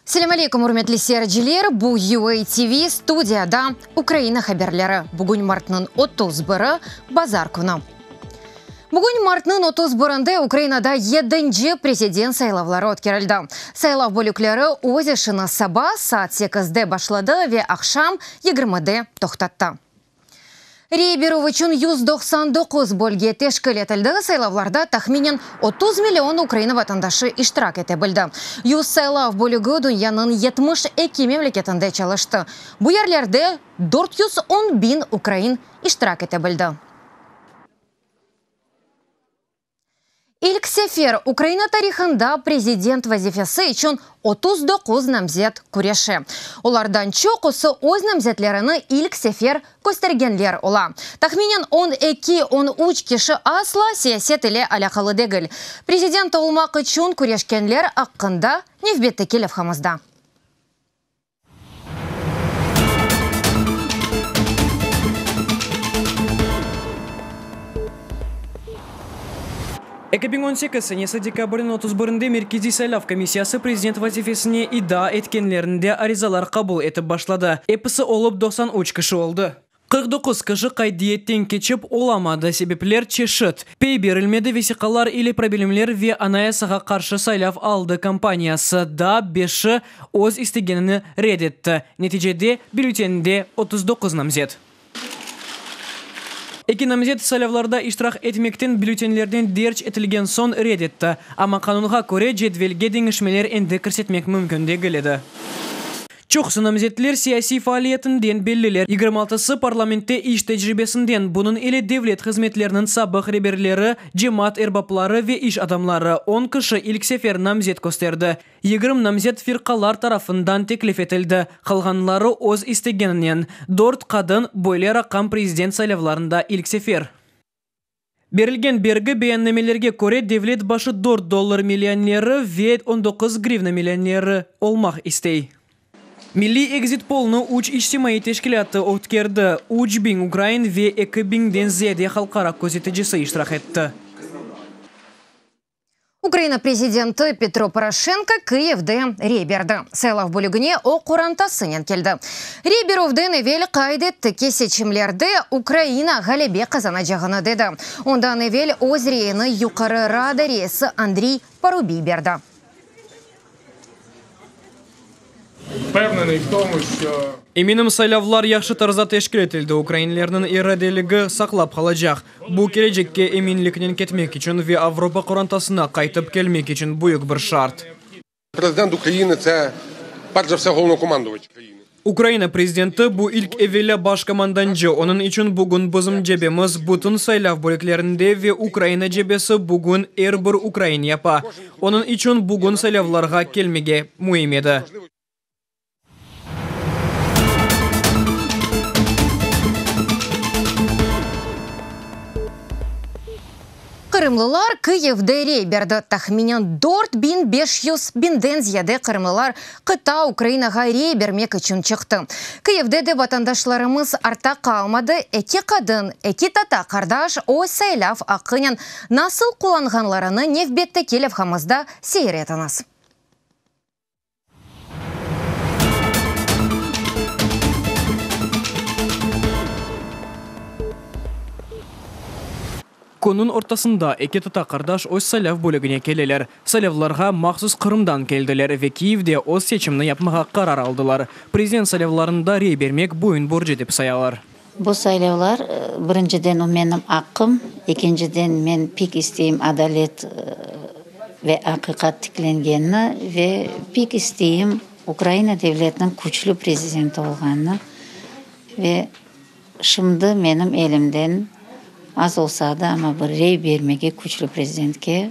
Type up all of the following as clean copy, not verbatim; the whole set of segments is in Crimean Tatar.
Selâm aleyküm, ürmetli seyirciler! Bu UA TV, studiyada Ukraina haberleri. Bugün martnıñ otuz biri, bazar künü. Bugün martnıñ otuz birinde Ukrainada yedinci prezident saylavları ötkerildi. Saylav bölükleri öz işini saba saat sekizde başladı ve aqşam yigirmide toqtattı. Rey berüv içün 199 bölge teşkil etildi, saylavlarda tahminen 30 million Ukraina vatandaşı iştirak ete bildi. 100 saylav bölügi dünyanıñ 72 memleketinde çalıştı, bu yerlerde 410 biñ ukrain iştirak ete bildi. İlk sefer Ukraina tarihında prezident vazifesi içün 39 namzet küreşe. Olardan çoqusı öz namzetlerini ilk sefer köstergenler ola. Tahminen on eki, on üç kişi asla siyaset ile alâqalı degil. Prezident olmaq içün küreşkenler aqqında nevbetteki levhamızda. 2018 senesi dekabrniñ 31-nde Merkeziy saylav komissiyası prezident vazifesine iddia etkenlerinde arizalar qabul etip başladı. Episi olıp 93 kişi oldı. 49 kişi qaydiyetten keçip olamadı, sebepler çeşit, pey berilmedi vesiqalar ile problemler ve Anayasağa qarşı saylav aldı kampaniyası, daa beşi öz istegenini red etti. Neticede, bülletende 39 namzet. Eki namzet saylavlarda iştirak etmekten bülletenlerden derc etilgen soñ red etti, amma qanunğa köre cedvelge deñişmeler endi kirsetmek mümkün degil edi. Çoqusı namzetler siyasiy faaliyetinden belliler, yigirmi altısı parlamentte iş tecribesinden, bunıñ ile devlet hızmetleriniñ sabıq reberleri, cemaat erbapları ve iş adamları, on kişi ilk sefer namzet kösterdi. 20 namzet firqalar tarafından teklif etildi, qalğanları öz istegeninen. Dört qadın, böyle raqam prezident saylavlarında ilk sefer. Berilgen bergi beyannamelerge köre, devlet başı dört dollar millioneri ve 19 grivna millioneri olmaq istey. Milliy ekzit-polnı üç içtimaiy teşkilâtı ötkerdi, 3000 ukrain ve 2000-den ziyade halqara közeticisi iştirak etti. Ukraina prezidenti Petro Poroşenko Kıyivde rey berdi. Saylav bölügine o qorantasınen keldi. Rey berüvden evel qayd etti ki, seçimlerde Ukraina ğalebe qazanacağını dedi. Ondan evel öz reyini Yuqarı Rada reisi Andriy Parubiy berdi. Eminim, saylavlar yahşı tarzda teşkil etildi, ukrainlerniñ iradeligi saqlap qalacaq. Bu, kelecekke eminliknen ketmek içün ve Avropa qorantasına qaytıp kelmek içün büyük bir şart. Prezident Ukrainı, tse, perş za vse, Ğolovnokomandувач Ukrainı. Ukraina prezidenti, bu ilk evelâ baş komandancı, onıñ içün bugün bizim cebemiz bütün saylav bölüklerinde ve Ukraina cebesi bugün er bir ukrain yapa. Onıñ içün bugün saylavlarğa kelmege müim edi. Qırımlılar Kıyivde rey berdi. Tahminen 4500 biñden ziyade qırımlılar qıta Ukrainağa rey bermek içün çıqtı. Kıyivde de vatandaşlarımız artta qalmadı, eki qadın, eki tata-qardaş öz saylav aqqınen nasıl qullanğanlarını nevbetteki levhamızda seyir etiñiz. Künniñ ortasında eki tata-qardaş öz saylav bölügine keleler. Saylavlarğa mahsus Qırımdan keldiler ve Kiyevde öz seçimni yapmağa qarar aldılar. Prezident saylavlarında rey bermek boyun borcu dep sayalar. Bu saylavlar, birinciden, o menim aqqım, ekinciden, men pek isteyim adalet ve aqiqat tiklengenini ve pek isteyim Ukraina devletiniñ küçlü prezidenti olğanını ve şimdi menim elimden az olsa da, amma bir rey bermege küçlü prezidentke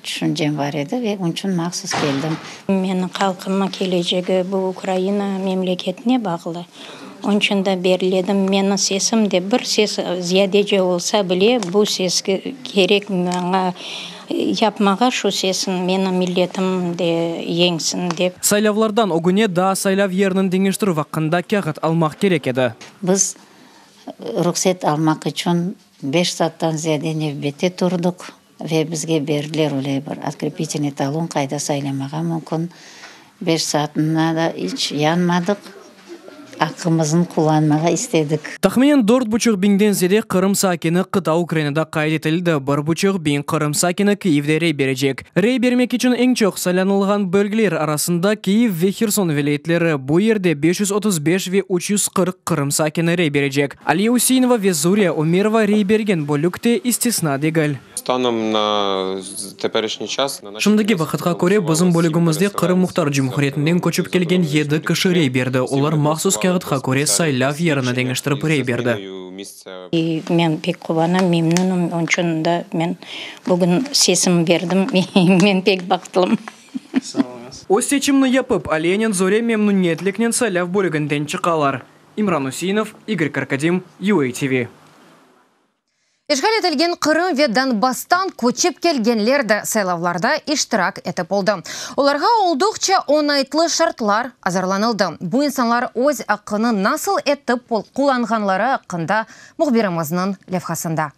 tüşüncem bar edi ve onıñ içün mahsus keldim. Menim halqımnıñ kelecegi bu Ukraina memleketine bağlı. Onıñ içün de berledim. Menim sesim de bir ses ziyadece olsa bile, bu ses kerek maña yapmağa şu sesin, menim milletim de yeñsin dep. Saylavlardan ögüne daa saylav yeriniñ deñiştirüv aqqında kâğıt almaq kerek edi. Biz ruhset almaq içün beş saattan ziyade nevbette turdıq. Ve bizge berdiler öyle bir otkrepitelnıy talon, qayda saylamağa mümkün. Beş saatına da iç yanmadıq, aqqımıznı qullanmağa istedik. Tahminen dört buçuq biñden ziyade Qırım sakini qıta Ukrainada qayd etildi, bir buçuq biñ Qırım sakini Kyivde rey berecek. Rey bermek içün eñ çoq saylanılğan bölgeler arasında Kyiv ve Herson vilâyetleri, bu yerde 535 ve 340 Qırım sakini rey berecek. Aliye Üseinova ve Zuriya Ömerova rey bergen bölük de istisna degil. Stanom na teperişniy ças na Şimdiki vaqıtqa köre bizim bölügimizde Qırım Muhtar Cumhuriyetinden köçip kelgen yedi kişi rey berdi, olar mahsus kâğıtqa köre saylav yerini deñiştirip rey berdi. Men pek quvanam, memnünim, onıñ içün da men bugün sesim berdim, men pek bahtlım. Öz seçimini yapıp, Aliyenen Zore memnüniyetliknen saylav bölüginden çıqalar. İmran Üseinov, İgor Karkadim, UATV. İşğal etilgen Qırım ve Donbasstan köçip kelgenler de saylavlarda iştirak etip oldı. Olarğa olduqça oñaytlı şartlar azırlanıldı. Bu insanlar öz aqqını nasıl etip qullanğanları aqqında mühbirimizniñ levhasında.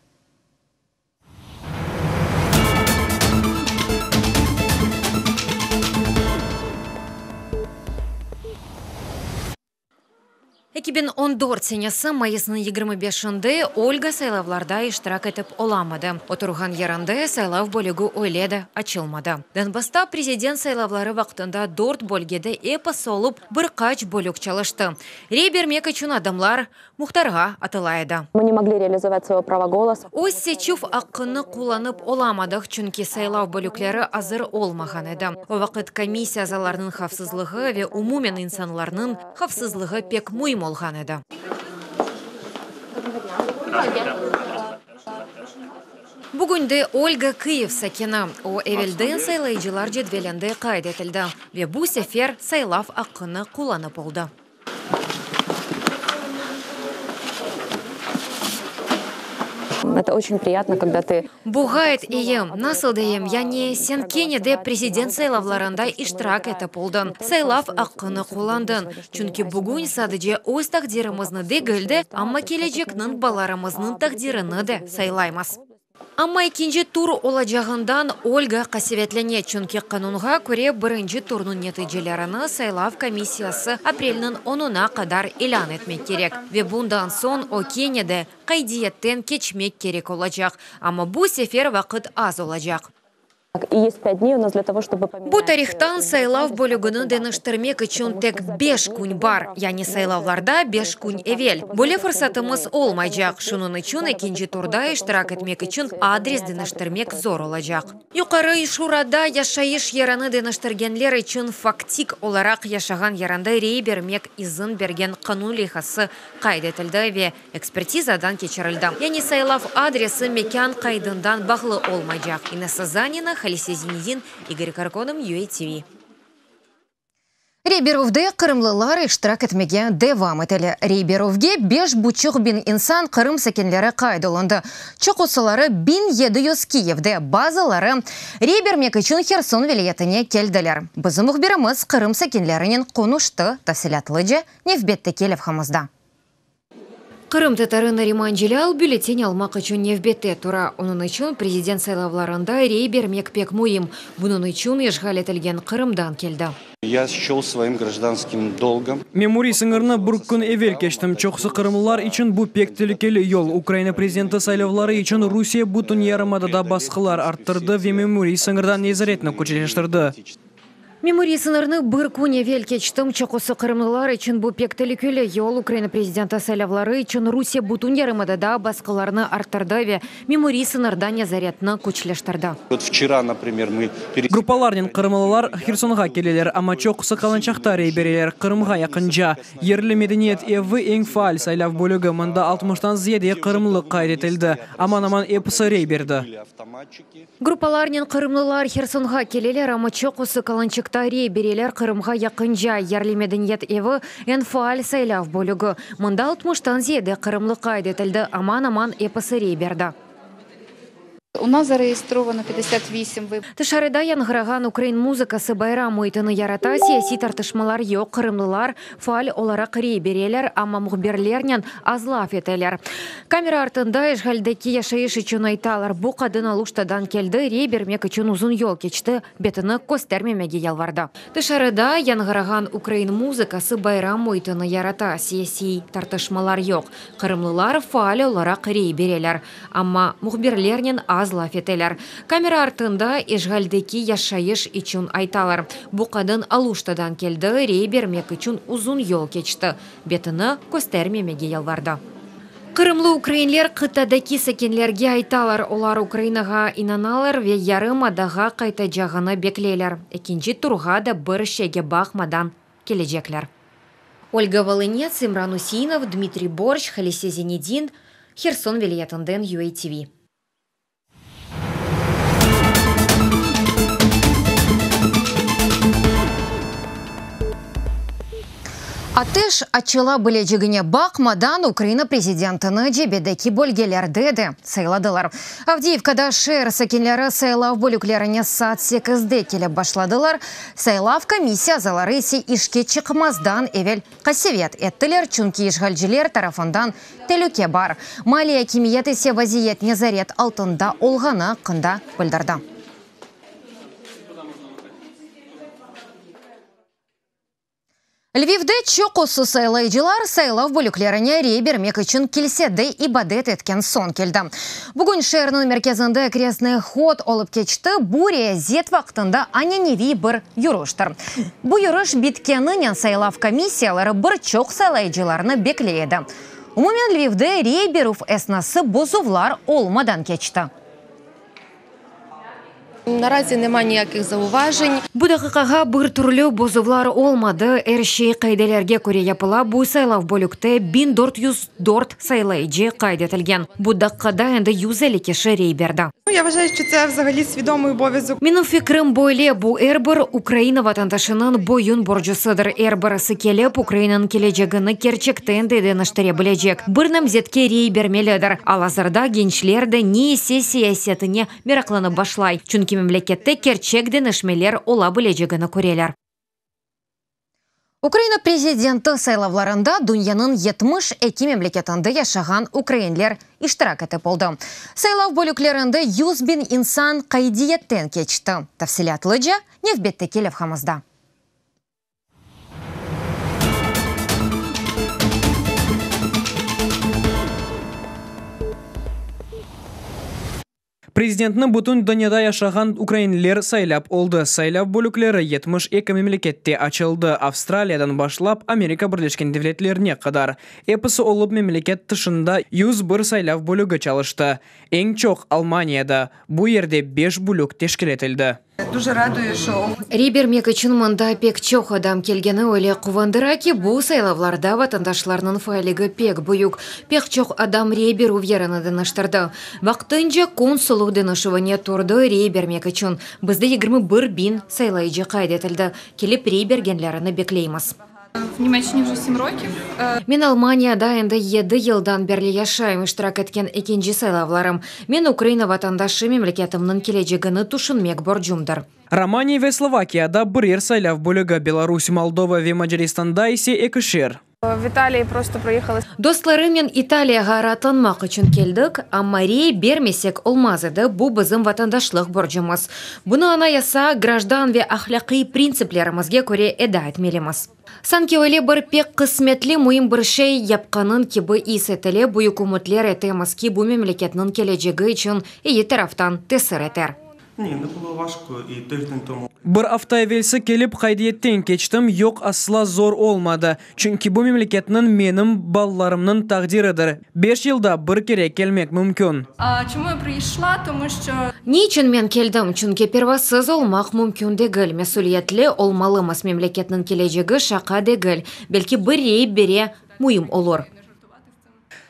2014 senesi mayısnıñ 25-inde Olga saylavlarda iştirak etip olamadı. Oturğan yerinde saylav bölügi öyle de açılmadı. Donbassta prezident saylavları vaqtında dört bölgede episi olıp bir qaç bölük çalıştı. Rey bermek içün adamlar muhtarğa atıla edi. Mı ne mogli realizovat svoyo pravo golosa. Öz seçüv aqqını qullanıp olamadıq, çünki saylav bölükleri azır olmağan edi. O vaqıt komissiya azalarınıñ havfsızlığı ve umumen insanlarnıñ havfsızlığı pek müim olğan edi. Bugünde Olga Kyiv sakini. O, evelden saylayıcılar cedvelinde qayd etildi ve bu sefer saylav aqqını qullanıp oldı. Это очень приятно, когда ты. Bu ğayet eyi. Nasıl deyim, yani sen kene de prezident saylavlarında iştirak etip oldıñ, saylav aqqını qullandıñ. Çünki bugün sadece öz taqdirimizni degil de, amma kelecekniñ balalarımıznıñ taqdirini de saylaymız. Amma ekinci tur olacağından Olga qasevetlene, çünki qanunğa köre birinci turnıñ neticelerini saylav komissiyası aprelniñ onuna qadar ilân etmek kerek. Ve bundan soñ o kene de qaydiyetten keçmek kerek olacaq, amma bu sefer vaqıt az olacaq. Bu tarihtan saylav bölügini deñiştirmek içün tek beş kün bar, yani saylavlarda beş kün evel. Böyle fırsatımız olmaycaq, şunıñ içün ekinci turda iştirak etmek içün adres deñiştirmek zor olacaq. Yuqarı Şurada yaşayış yerini deñiştirgenler içün faktik olaraq yaşağan yerinde rey bermek izin bergen qanun leyhası qayd etildi ve Ekspertizadan keçirildi. Yani saylav adresi mekân qaydından bağlı olmaycaq. İnessa Zanina, Halise Zinedin, İgor Karkonov, UATV. Rey berüvde qırımlılar iştirak etmege devam eteler. Rey berüvge beş buçuq biñ insan Qırım sakinleri qayd olundı. Çoqusıları 1700 Kiyevde, bazıları rey bermek içün Herson vilâyetine keldiler. Bizim mühbirimiz Qırım sakinlerinen qonuştı, tafsilâtlıca nevbetteki levhamızda. Qırımtatarı Nariman Celâl bülleten almaq içün nevbette tura. Onıñ içün prezident saylavlarında rey bermek pek müim. Bunıñ içün işğal etilgen Qırımdan keldi. Ya sçel svoim grajdanskim dolgom. Memuriy sıñırnı bir kün evel keçtim. Çoqusı qırımlılar içün bu pek telükeli yol. Ukraina prezidenti saylavları içün Rusiye bütün yarımadada basqılar arttırdı ve memuriy sıñırda nezaretni küçleştirdi. Memuriy sıñırnı bir kün evel keçtim. Çoqusı qırımlılar içün bu pek telükeli yol. Ukraina prezidenti saylavları içün Rusiye bütün yarımadada basqılarnı arttırdı ve memuriy sıñırda nezaretni küçleştirdi. Vot vçera, naprimer, mı Gruppalarnen qırımlılar Hersonğa keleler, amma çoqusı Kalançakta rey bereler, Qırımğa yaqınca. Yerli medeniyet evi eñ faal saylav bölügi, mında altmıştan ziyade qırımlı qayd etildi, aman-aman episi rey berdi. Gruppalarnen qırımlılar Hersonğa keleler, amma çoqusı Kalançakta rey bereler, Qırımğa yaqınca. Yerli medeniyet evi eñ faal saylav bölügi, mında altmıştan ziyade qırımlı qayd etildi, aman-aman episi rey berdi. U nas zareєstровано 58 виборчих. Tışarıda yañğırağan ukrain muzıkası bayram müitini yarata, siyasiy tartışmalar yoq, qırımlılar faal olaraq rey bereler, amma mühbirlernen az laf eteler. Kamera artında işğaldeki yaşayış içün aytalar. Bu qadın Aluştadan keldi, rey bermek içün uzun yol keçti, betini köstermemege yalvardı. Tışarıda yañğırağan ukrain muzıkası bayram müitini yarata, siyasiy tartışmalar yoq, qırımlılar faal olaraq rey bereler, amma mühbirlernen az laf eteler. Kamera artında işğaldeki yaşayış içün aytalar. Bu qadın Aluştadan keldi, rey bermek içün uzun yol keçti, betini köstermemege yalvardı. Qırımlı ukrainler qıtadaki sakinlerge aytalar, olar Ukrainağa inanalar ve yarımadağa qaytacağını bekleyler, ekinci turğa da bir şeyge baqmadan kelecekler. Olga Volınets, İmran Useinov, Dmitriy Borşç, Halise Zinedin, Herson vilâyetinden UATV. Ateş açıla bilecegine baqmadan, Ukraina prezidentini cebedeki bölgelerde de sayladılar. Avdiyivkada şeer sakinleri saylav bölüklerine saat sekizde kelip başladılar, saylav komissiya azaları ise işke çıqmazdan evel qasevet ettiler, çünki işğalciler tarafından telüke bar. Maliy akimiyet ise vaziyet nezaret altında olğanı aqqında bildirdi. Lvivde çoqusı saylayıcılar saylav bölüklerine rey bermek içün kilsede ibadet etken soñ keldi. Bugün şeerniñ merkezinde Krestnıy hod olıp keçti, bu riyazet vaqtında ananeviy bir yürüştir. Bu yürüş bitkeninen saylav komissiyaları bir çoq saylayıcılarnı bekley edi. Umumen Lvivde rey berüv esnası bozuvlar olmadan keçti. Narazi nema niyakih zauvajen. Bu daqiqağa bir türlü bozuvlar olmadı, er şey qaidelerge köre yapıla, bu saylav bölükte 1404 saylayıcı qayd etilgen. Bu daqqada endi 150 kişi rey berdi. Ya vvajayu, şço tse vzagaliy svidomıy obovyazok. Menim fikrim böyle, bu er bir Ukraina vatandaşınıñ boyun borcusıdır, er birisi kelip, Ukrainanıñ kelecegini kerçekten de deñiştire bilecek bir namzetke rey bermelidir. Al-azırda gençler de ne ise siyasetine meraqlanıp başlay, çünki memlekette kerçek deñişmeler ola bilecegini köreler. Ukraina prezidenti saylavlarında dünyanıñ 72 memleketinde yaşağan ukrainler iştirak etip oldı. Saylav bölüklerinde 100.000 insan qaydiyetten keçti. Tafsilâtlıca nevbetteki levhamızda. Prezidentni bütün dünyada yaşağan ukrainliler saylap oldı. Saylav bölükleri 72 memlekette açıldı, Avstraliyadan başlap Amerika Birleşken Devletlerine qadar. Episi olıp memleket tışında 101 saylav bölügi çalıştı. Eñ çoq Almaniyada, bu yerde beş bölük teşkil etildi. Duje raduye, şo. Rey bermek içün mında pek çoq adam kelgeni öyle quvandıra ki, bu saylavlarda vatandaşlarnıñ faalligi pek büyük. Pek çoq adam rey berüv yerini deñiştirdi. Vaqtınca konsullıq deñişüvine turdı rey bermek içün. Bizde 21 biñ saylayıcı qayd etildi. Kelip rey bergenlerini bekleymiz. V Nimeçini vje sim rokiv. Men Almaniyada endi yedi yıldan berli yaşayım, iştirak etken ekinci saylavlarım. Men Ukraina vatandaşı, memleketimniñ kelecegini tüşünmek borcumdır. Romaniya ve Slovakiyada birer saylav bölügi, Belarus, Moldova ve Macaristanda ise ekişer. V İtaliyi prosto proyehali. Dostlarımnen İtaliyağa raatlanmaq içün keldik, amma rey bermesek olmaz edi, bu bizim vatandaşlıq borcumız. Bunı anayasa, grajdan ve ahlâqiy printsiplerimizge köre eda etmelimiz. Sanki öyle bir pek qısmetli müim bir şey yapqanıñ kibi is etile, büyük ümütler etemiz ki, bu memleketniñ kelecegi içün eyi taraftan tesir eter. Ni, ne bulo vajko i tıjden tomu. Bir afta evelsi kelip qaydiyetten keçtim, yoq asla zor olmadı, çünki bu memleketniñ menim balalarımnıñ taqdiridir. Beş yılda bir kere kelmek mümkün. Çemu ya prıyşla, tomu şço. Ne içün men keldim? Çünki pervasız olmaq mümkün degil. Mesüliyetli olmalımız, memleketniñ kelecegi şaqa degil. Belki bir rey bere müim olur.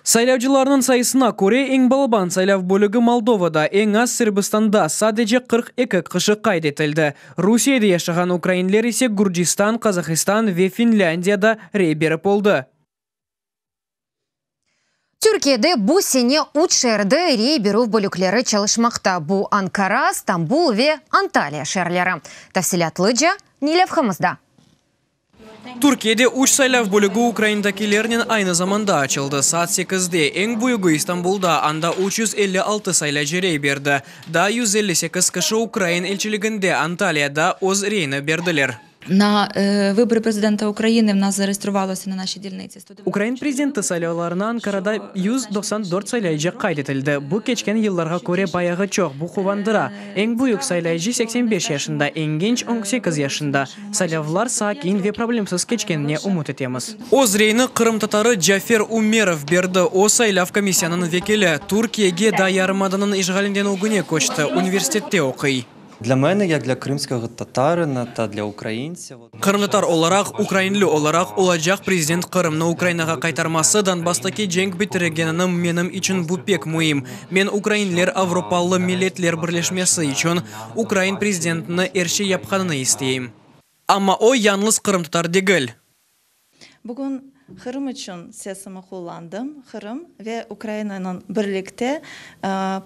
Saylavcılarnıñ sayısına köre, eñ balaban saylav bölügi Moldovada, eñ az Sırbistanda, sadece 42 kişi qayd etildi. Rusiyede yaşağan ukrainler ise Gürcistan, Qazahistan ve Finlândiyada rey berip oldı. Türkiyede bu sene üç şeerde rey berüv bölükleri çalışmaqta, bu Ankara, Stambul ve Antalya şeerleri. Tafsilâtlıca levhamızda. Türkiyede üç saylav bölügi ukraindakilernen aynı zamanda açıldı, saat sekizde. Eñ büyügi İstanbulda, anda 356 saylaycı rey berdi. Daa 158 kişi ukrain elçiliginde Antaliyada öz reyini berdiler. На вибори президента України в нас зареєструвалося на нашій дільниці Ukrain prezidenti saylavlarına Ankarada 194 saylaycı qayd etildi. Bu keçken yıllarğa köre bayağı çoq, bu quvandıra. Eñ büyük saylaycı 85 yaşında, eñ genç 18 yaşında. Saylavlar sakin ve problemsiz keçkenine ümüt etemiz. Öz reyini qırımtatarı Cafer Umerov berdi, o saylav komissiyanıñ vekili. Türkiyege daa yarımadanıñ işğalinden ögüne köçti, universitette oquy. Для мене, як для кримського татарина та для українця, Qırımtatar olaraq, ukrainli olaraq, olacaq prezident Qırımnı Ukrainağa qaytarması, Donbasstaki cenk bitirgenini menim içün bu pek müim. Men ukrainler Avropalı Milletler Birleşmesi içün ukrain prezidentini er şey yapqanını isteyim. Amma o yalıñız qırımtatar degil. Bugün Qırım içün sesimi qullandım, Qırım ve Ukrainanıñ birlikte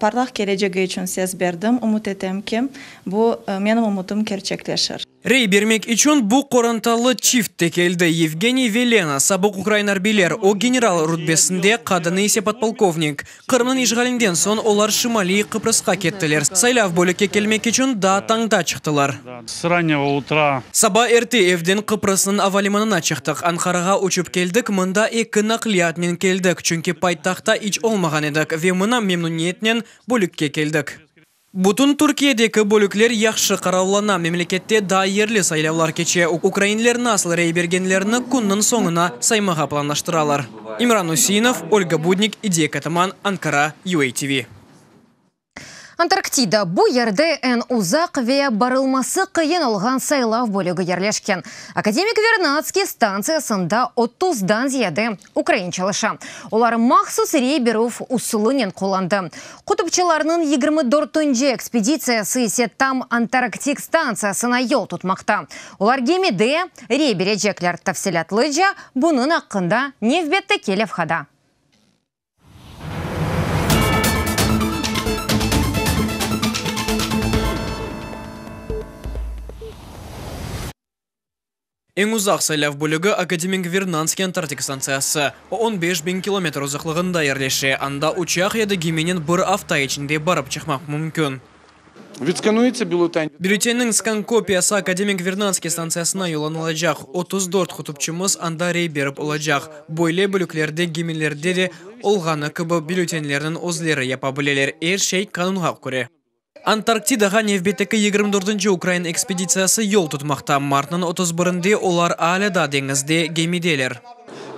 parlaq kelecegi içün ses berdim. Ümüt etem ki, bu menim ümütim kerçekleşir. Rey bermek içün bu qorantalı çift te keldi, Yevgeniy ve Lena, sabıq ukrain arbiyler, o general rutbesinde, qadını ise podpolkovnik. Qırımnıñ işğalinden soñ olar Şimaliy Qıprısqa kettiler. Saylav bölükke kelmek içün daa tañda çıqtılar. С раннего утра. Saba erte evden Qıprısnıñ avalimanına çıqtıq. Ankarağa uçıp keldik, mında eki naqliyatnen keldik, çünki paytahtta iç olmağan edik ve mına memnüniyetnen bölükke keldik. Bütün Türkiyedeki bölükler yahşı qaravlana, memlekette daa yerli saylavlar keçe. Ukrainler nasıl rey bergenlerini künniñ soñuna saymağa planlaştıralar. İmran Useinov, Olga Budnik, İdiyek Ataman, Ankara, UATV. Antarktida, bu yerde eñ uzaq ve barılması qıyın olğan saylav bölügi yerleşken. Akademik Vernadskiy stantsiyasında otuzdan ziyade ukrain çalışa. Olar mahsus rey berüv usulınen qullandı. Qutupçılarnıñ 24-nci ekspeditsiyası ise tam Antarktik stantsiyasına yol tutmaqta. Olar gemide rey berecekler. Tafsilâtlıca bunıñ aqqında nevbetteki levhada. Eñ uzaq saylav bölügi Akademik Vernadskiy Antarktik stantsiyası. O 15 biñ kilometr uzaqlığında yerleşe, anda uçaq ya da geminen bir afta içinde barıp çıqmaq mümkün. Відсканується бюлетень. Bülletenniñ skan kopiyası Akademik Vernadskiy stantsiyasına yollanılacaq. 34 qutupçımız anda rey berip olacaq. Böyle bölüklerde gemilerde de olğanı kibi bülletenlerniñ özleri yapa bileler. Er şey qanunğa köre. Antarktidağa nevbetteki 24-nci ukrain ekspeditsiyası yol tutmaqta. Martnıñ 31-inde olar alâ daa deñizde, gemideler.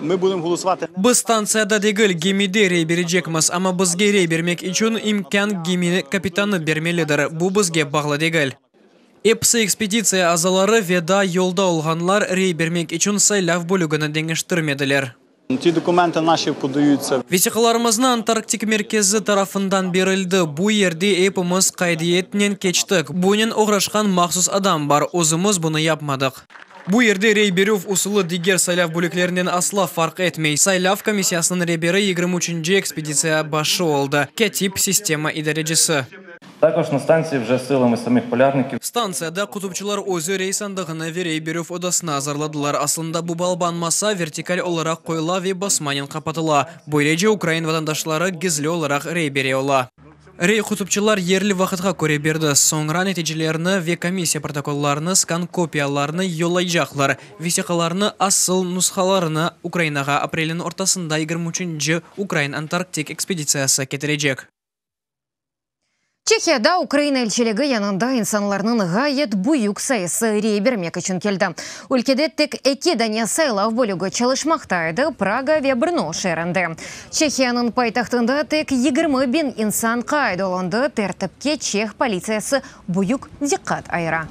Ми будемо голосувати. Biz stantsiyada degil, gemide rey berecekmiz, amma bizge rey bermek içün imkân gemi kapitanı bermelidir. Bu bizge bağlı degil. Episi ekspeditsiya azaları ve daa yolda olğanlar rey bermek içün saylav bölügini deñiştirmediler. Ті документи наші подаються. Vesiqalarımıznı Antarktik merkezi tarafından berildi. Bu yerde epimiz qaydiyetnen keçtik. Bunen oğraşqan mahsus adam bar. Özümiz bunı yapmadıq. Bu yerde rey berüv usulı diger saylav bölüklerinden asla farq etmey. Saylav komissiyasınıñ reberi 23-nci ekspeditsiya başı oldı, kâtip, sistema idarecisi. Також на станції вже силами самих полярників Stantsiyada qutupçılar özü rey sandığını ve rey berüv odasını azırladılar. Aslında bu balaban masa vertikal olaraq qoyula ve basmanen qapatıla. Böylece ukrain vatandaşları gizli olaraq rey bere ola. Rey qutupçılar yerli vaqıtqa köre berdi. Soñra neticelerni ve komissiya protokollarını skan kopiyalarını yollaycaqlar. Vesiqalarnıñ asıl nushalarını Ukrainağa aprelniñ ortasında 23-nci ukrain Antarktik ekspeditsiyası ketirecek. Çehiyada Ukraina elçiligi yanında insanlarnıñ ğayet büyük sayısı rey bermek içün keldi. Ülkede tek eki dane saylav bölügi çalışmaqta edi, Praga ve Brno şeerinde. Çehiyanıñ paytahtında tek 20 biñ insan qayd olundı, tertipke çeh politsiyası büyük diqqat ayıra.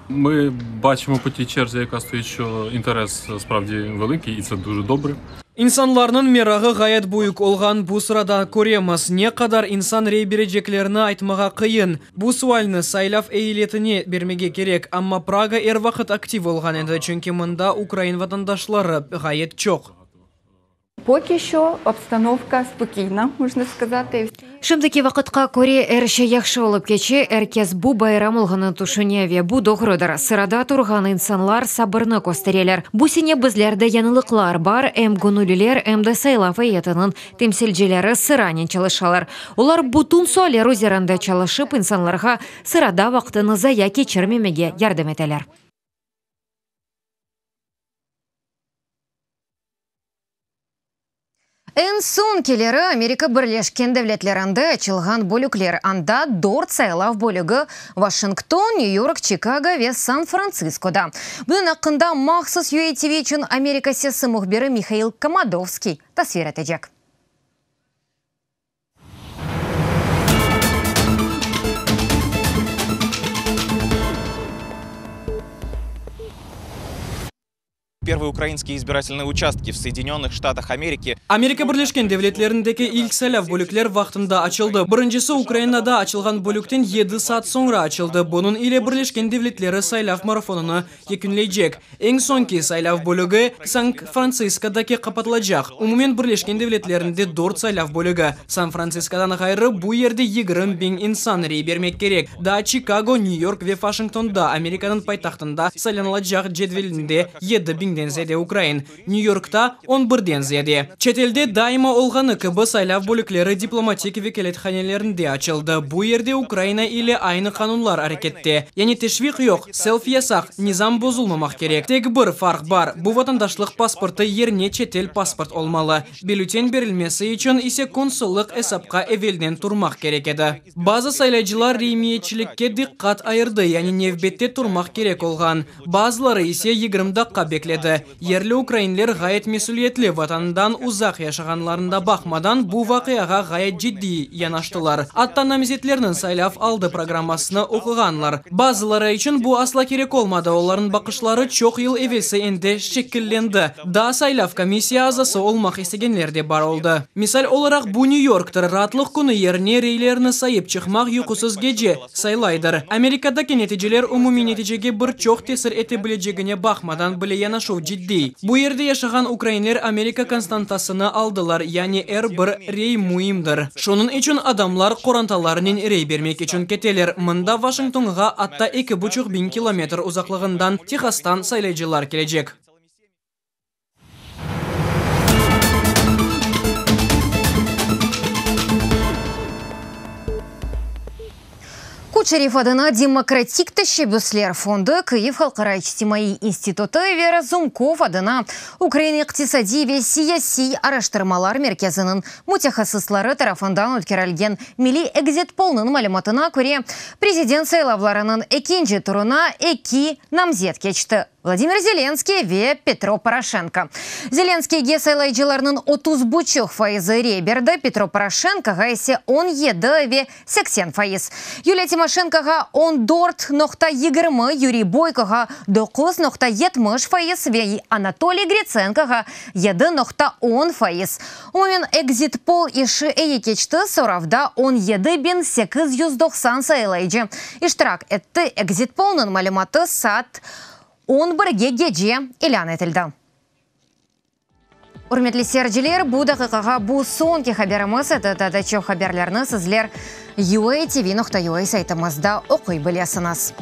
Ми бачимо по тій черзі, яка стоїть, що інтерес справді великий, і це дуже добре. İnsanlarnıñ merağı ğayet büyük olğan bu sırada köremiz. Ne qadar insan rey bereceklerini aytmağa qıyın. Bu sualni saylav eyyetine bermege kerek, amma Praga er vaqıt aktiv olğan edi, çünki mında ukrain vatandaşları ğayet çoq. Poki şo obstanovka spokiyna, možna skazati. Şimdiki vaqıtqa köre er şey yahşı olıp keçe, er kes bu bayram olğanını tüşüne ve bu doğrudır. Sırada turğan insanlar sabırnı köstereler. Bu sene bizlerde yañılıqlar bar, em göñülliler, em de saylav eyyetiniñ temsilcileri sıranen çalışalar. Olar bütün sualler üzerinde çalışıp, insanlarğa sırada vaqtını zaya keçirmemege yardım eteler. Eñ soñkileri Amerika Birleşken Devletlerinde açılğan bölükler, anda dört saylav bölügi, Vaşington, Nyu-York, Çikago ve San-Frantsiskoda. Bunıñ aqqında mahsus UATV içün Amerika Sesi mühbiri Mihail Komadovskiy tasvir etecek. Первые украинские избирательные участки в Соединенных Штатах Америки. Amerika Birleşken Devletlerindeki ilk saylav bölükler vaqtında açıldı. Birincisi Ukrainada açılğan bölükten yedi saat soñra açıldı. Bunıñ ile Birleşken Devletleri saylav marafonını yekünleycek. Eñ soñki saylav bölügi San-Frantsiskodaki qapatılacaq. Umumen Birleşken Devletlerinde dört saylav bölügi. San-Frantsiskodan ğayrı, bu yerde 20 biñ insan rey bermek kerek. Daa Çikago, Nyu-York ve Vaşingtonda, Amerikanıñ paytahtında, saylanılacaq cedvelinde yedi biñden ziyade ukrain, Nyu-Yorkta, on birden ziyade. Çetelde daima olğanı kibi saylav bölükleri diplomatik vekâlethanelerinde açıldı, bu yerde Ukraina ile aynı qanunlar arekette. Yani teşviq yoq, selfi yasaq, nizam bozulmamaq kerek. Tek bir farq bar, bu vatandaşlıq pasportı yerine çetel pasport olmalı, billüten berilmesi içün ise konsullıq esapqa evelden turmaq kerek edi. Bazı saylaycılar reymiyetçilikke diqqat ayırdı, yani nevbette turmaq kerek olğan. Bazıları ise 20 daqqa bekledi. Yerli ukrainler ğayet mesüliyetli, vatanından uzaq yaşağanlarında baqmadan, bu vaqiağa ğayet ciddiy yanaştılar. Atta namzetlerniñ saylav aldı programmasını oquğanlar. Bazıları içün bu asla kerek olmadı, olarnıñ baqışları çoq yıl evelsi endi şekillendi. Daa saylav komissiya azası olmaq istegenler de bar oldı. Misal olaraq, bu Nyu-Yorktir, raatlıq künü yerine reylerni sayıp çıqmaq yuqusız gece saylaydır. Amerikadaki neticeler umumiy neticege bir çoq tesir ete bilecegine baqmadan bile yanaşuv ciddiy. Bu yerde yaşağan ukrainler Amerika konstantasını aldılar, yani er bir rey müimdir. Şunıñ içün adamlar qorantalarınen rey bermek içün keteler. Mında Vaşingtonğa atta eki buçuq biñ kilometr uzaqlığından Tehastan saylaycılar kelecek. Kuçeriv adına Demokratik teşebbüsler fondu, Kyiv halqara içtimaiy institutı ve Razumkov adına Ukraina iqtisadiy ve siyasiy araştırmalar merkeziniñ mütehassısları tarafından ötkerilgen milliy ekzit-polnıñ malümatına köre, prezident saylavlarınıñ ekinci turına eki namzet keçti, Vladimir Zelenskiy ve Petro Poroşenko. Zelenskiyge saylayıcılarnıñ 30 buçuq fayızı rey berdi, Petro Poroşenkoğa ise 17 ve 80 fayız. Yuliya Timoşenkoğa on dört noqta 20, Yuriy Boykoğa doquz noqta 70 fayız ve Anatoliy Gritsenkoğa yedi noqta on fayız. Umumen ekzit-pol işi eyi keçti, soravda 17 890 saylayıcı iştirak etti. Ekzit-polnıñ malümatı saat 11-ge gece ilân etildi. Ürmetli seyirciler, bu daqiqağa bu soñki haberimiz edi. Daa da çoq haberlerni sizler uatv.ua saytımızda oquy bilesiñiz.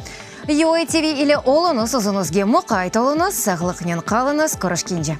UATV ile oluñız, özüñizge muqayt oluñız, sağlıqnen qalıñız, körüşkence.